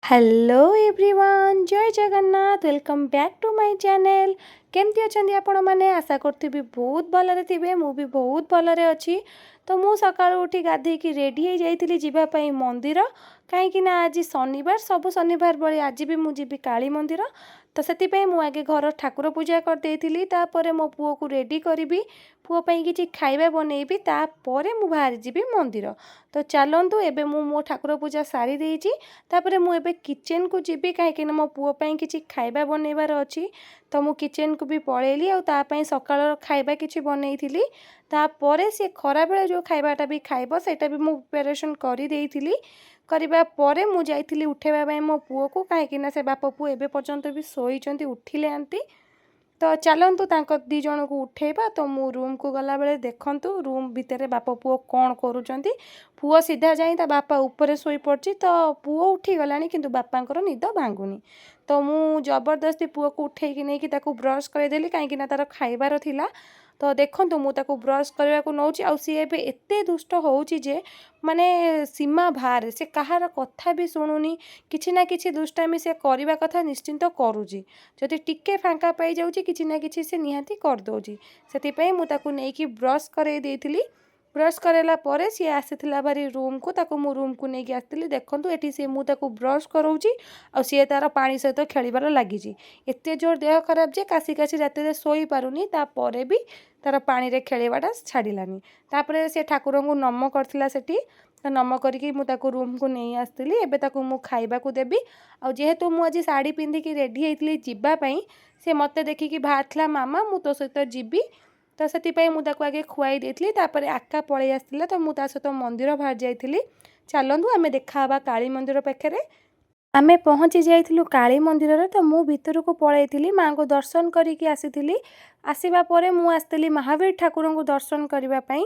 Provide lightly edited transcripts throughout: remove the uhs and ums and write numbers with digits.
Hello everyone, ଜୟ Jagannath. Welcome back to my channel. କେମିତି ଅଛନ୍ତି ଆପଣମାନେ? ଆଶା କରୁଥିବି ବହୁତ ଭଲରେ ଥିବେ। ମୁଁ ବି ବହୁତ ଭଲରେ ଅଛି। ତ ମୁଁ ସକାଳୁ ଉଠି ଗାଧେଇକି ରେଡ଼ି ହେଇଯାଇଥିଲି ଯିବା ପାଇଁ ମନ୍ଦିର, କାହିଁକି ନା ଆଜି ଶନିବାର। ସବୁ ଶନିବାର ଭଳି ଆଜି ବି ମୁଁ ଯିବି କାଳୀ ମନ୍ଦିର। ତ ସେଥିପାଇଁ ମୁଁ ଆଗେ ଘର ଠାକୁର ପୂଜା କରିଦେଇଥିଲି। ତାପରେ ମୋ ପୁଅକୁ ରେଡ଼ି କରିବି, ପୁଅ ପାଇଁ କିଛି ଖାଇବା ବନେଇବି, ତାପରେ ମୁଁ ବାହାରି ଯିବି ମନ୍ଦିର। ତ ଚାଲନ୍ତୁ, ଏବେ ମୁଁ ମୋ ଠାକୁର ପୂଜା ସାରି ଦେଇଛି। ତାପରେ ମୁଁ ଏବେ କିଚେନକୁ ଯିବି, କାହିଁକିନା ମୋ ପୁଅ ପାଇଁ କିଛି ଖାଇବା ବନେଇବାର ଅଛି। ତ ମୁଁ କିଚେନକୁ ବି ପଳେଇଲି ଆଉ ତା ପାଇଁ ସକାଳର ଖାଇବା କିଛି ବନେଇଥିଲି। ତାପରେ ସିଏ ଖରାବେଳେ ଯେଉଁ ଖାଇବାଟା ବି ଖାଇବ, ସେଇଟା ବି ମୁଁ ପ୍ରିପାରେସନ୍ କରିଦେଇଥିଲି। କରିବା ପରେ ମୁଁ ଯାଇଥିଲି ଉଠେଇବା ପାଇଁ ମୋ ପୁଅକୁ, କାହିଁକିନା ସେ ବାପ ପୁଅ ଏବେ ପର୍ଯ୍ୟନ୍ତ ବି ଶୋଇଛନ୍ତି, ଉଠିନାହାନ୍ତି। ତ ଚାଲନ୍ତୁ, ତାଙ୍କ ଦୁଇ ଜଣଙ୍କୁ ଉଠେଇବା। ତ ମୁଁ ରୁମ୍କୁ ଗଲାବେଳେ ଦେଖନ୍ତୁ, ରୁମ୍ ଭିତରେ ବାପ ପୁଅ କ'ଣ କରୁଛନ୍ତି। ପୁଅ ସିଧା ଯାଇ ତା ବାପା ଉପରେ ଶୋଇପଡ଼ିଛି। ତ ପୁଅ ଉଠିଗଲାଣି, କିନ୍ତୁ ବାପାଙ୍କର ନିଦ ଭାଙ୍ଗୁନି। ତ ମୁଁ ଜବରଦସ୍ତି ପୁଅକୁ ଉଠେଇକି ନେଇକି ତାକୁ ବ୍ରସ୍ କରାଇଦେଲି, କାହିଁକିନା ତାର ଖାଇବାର ଥିଲା। ତ ଦେଖନ୍ତୁ, ମୁଁ ତାକୁ ବ୍ରସ୍ କରିବାକୁ ନେଉଛି ଆଉ ସିଏ ଏବେ ଏତେ ଦୁଷ୍ଟ ହେଉଛି ଯେ ମାନେ ସୀମା ବାହାରେ। ସେ କାହାର କଥା ବି ଶୁଣୁନି। କିଛି ନା କିଛି ଦୁଷ୍ଟାମି ସେ କରିବା କଥା ନିଶ୍ଚିନ୍ତ କରୁଛି। ଯଦି ଟିକେ ଫାଙ୍କା ପାଇଯାଉଛି, କିଛି ନା କିଛି ସେ ନିହାତି କରିଦେଉଛି। ସେଥିପାଇଁ ମୁଁ ତାକୁ ନେଇକି ବ୍ରସ୍ କରାଇ ଦେଇଥିଲି। ବ୍ରସ୍ କରାଇଲା ପରେ ସିଏ ଆସିଥିଲା ଭାରି ରୁମ୍କୁ। ତାକୁ ମୁଁ ରୁମ୍କୁ ନେଇକି ଆସିଥିଲି। ଦେଖନ୍ତୁ, ଏଠି ସିଏ, ମୁଁ ତାକୁ ବ୍ରସ୍ କରାଉଛି ଆଉ ସିଏ ତାର ପାଣି ସହିତ ଖେଳିବାର ଲାଗିଛି। ଏତେ ଜୋର ଦେହ ଖରାପ ଯେ କାଶି କାଶି ରାତିରେ ଶୋଇପାରୁନି, ତାପରେ ବି ତାର ପାଣିରେ ଖେଳିବାଟା ଛାଡ଼ିଲାନି। ତାପରେ ସେ ଠାକୁରଙ୍କୁ ନମ କରିଥିଲା ସେଠି। ତ ନମ କରିକି ମୁଁ ତାକୁ ରୁମ୍କୁ ନେଇ ଆସିଥିଲି। ଏବେ ତାକୁ ମୁଁ ଖାଇବାକୁ ଦେବି। ଆଉ ଯେହେତୁ ମୁଁ ଆଜି ଶାଢ଼ୀ ପିନ୍ଧିକି ରେଡ଼ି ହେଇଥିଲି ଯିବା ପାଇଁ, ସେ ମୋତେ ଦେଖିକି ବାହାରିଥିଲା, "ମାମା, ମୁଁ ତୋ ସହିତ ଯିବି।" ତ ସେଥିପାଇଁ ମୁଁ ତାକୁ ଆଗେ ଖୁଆଇ ଦେଇଥିଲି। ତାପରେ ଆକା ପଳେଇ ଆସିଥିଲା, ତ ମୁଁ ତା ସହିତ ମନ୍ଦିର ବାହାରି ଯାଇଥିଲି। ଚାଲନ୍ତୁ, ଆମେ ଦେଖା ହେବା କାଳୀ ମନ୍ଦିର ପାଖରେ। ଆମେ ପହଞ୍ଚି ଯାଇଥିଲୁ କାଳୀ ମନ୍ଦିରରେ। ତ ମୁଁ ଭିତରକୁ ପଳେଇଥିଲି, ମାଆଙ୍କୁ ଦର୍ଶନ କରିକି ଆସିଥିଲି। ଆସିବା ପରେ ମୁଁ ଆସିଥିଲି ମହାବୀର ଠାକୁରଙ୍କୁ ଦର୍ଶନ କରିବା ପାଇଁ।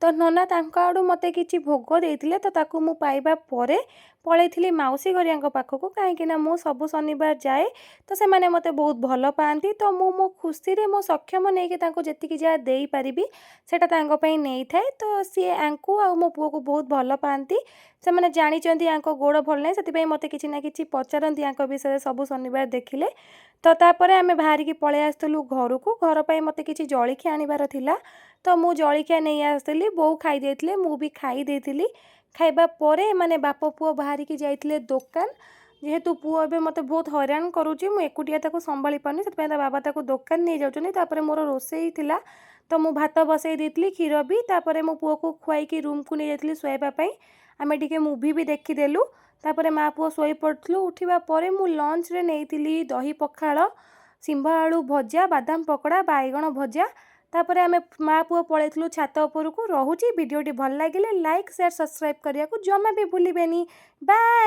ତ ନନା ତାଙ୍କ ଆଡ଼ୁ ମୋତେ କିଛି ଭୋଗ ଦେଇଥିଲେ। ତ ତାକୁ ମୁଁ ପାଇବା ପରେ ପଳେଇଥିଲି ମାଉସୀ ଘରିଆଙ୍କ ପାଖକୁ, କାହିଁକିନା ମୁଁ ସବୁ ଶନିବାର ଯାଏ। ତ ସେମାନେ ମୋତେ ବହୁତ ଭଲ ପାଆନ୍ତି। ତ ମୁଁ ମୋ ଖୁସିରେ ମୋ ସକ୍ଷମ ନେଇକି ତାଙ୍କୁ ଯେତିକି ଯାହା ଦେଇପାରିବି, ସେଇଟା ତାଙ୍କ ପାଇଁ ନେଇଥାଏ। ତ ସିଏ ୟାଙ୍କୁ ଆଉ ମୋ ପୁଅକୁ ବହୁତ ଭଲ ପାଆନ୍ତି। ସେମାନେ ଜାଣିଛନ୍ତି ୟାଙ୍କ ଗୋଡ଼ ଭଲ ନାହିଁ, ସେଥିପାଇଁ ମୋତେ କିଛି ନା କିଛି ପଚାରନ୍ତି ୟାଙ୍କ ବିଷୟରେ ସବୁ ଶନିବାର ଦେଖିଲେ। ତ ତାପରେ ଆମେ ବାହାରିକି ପଳେଇ ଆସିଥିଲୁ ଘରକୁ। ଘର ପାଇଁ ମୋତେ କିଛି ଜଳଖିଆ ଆଣିବାର ଥିଲା, ତ ମୁଁ ଜଳଖିଆ ନେଇ ଆସିଥିଲି। ବୋଉ ଖାଇ ଦେଇଥିଲେ, ମୁଁ ବି ଖାଇ ଦେଇଥିଲି। ଖାଇବା ପରେ ଏମାନେ ବାପ ପୁଅ ବାହାରିକି ଯାଇଥିଲେ ଦୋକାନ। ଯେହେତୁ ପୁଅ ଏବେ ମୋତେ ବହୁତ ହଇରାଣ କରୁଛି, ମୁଁ ଏକୁଟିଆ ତାକୁ ସମ୍ଭାଳି ପାରୁନି, ସେଥିପାଇଁ ତା ବାବା ତାକୁ ଦୋକାନ ନେଇଯାଉଛନ୍ତି। ତାପରେ ମୋର ରୋଷେଇ ଥିଲା, ତ ମୁଁ ଭାତ ବସେଇ ଦେଇଥିଲି, କ୍ଷୀର ବି। ତାପରେ ମୋ ପୁଅକୁ ଖୁଆଇକି ରୁମ୍କୁ ନେଇଯାଇଥିଲି ଶୋଇବା ପାଇଁ। ଆମେ ଟିକେ ମୁଭି ବି ଦେଖିଦେଲୁ। ତାପରେ ମା ପୁଅ ଶୋଇପଡ଼ିଥିଲୁ। ଉଠିବା ପରେ ମୁଁ ଲଞ୍ଚରେ ନେଇଥିଲି ଦହି ପଖାଳ, ଶିମ୍ବ ଆଳୁ ଭଜା, ବାଦାମ ପକୋଡ଼ା, ବାଇଗଣ ଭଜା। ତାପରେ ଆମେ ମା ପୁଅ ପଳେଇଥିଲୁ ଛାତ ଉପରକୁ। ରହୁଛି। ଭିଡ଼ିଓଟି ଭଲ ଲାଗିଲେ ଲାଇକ୍, ସେୟାର, ସବସ୍କ୍ରାଇବ୍ କରିବାକୁ ଜମା ବି ଭୁଲିବେନି। ବାଏ।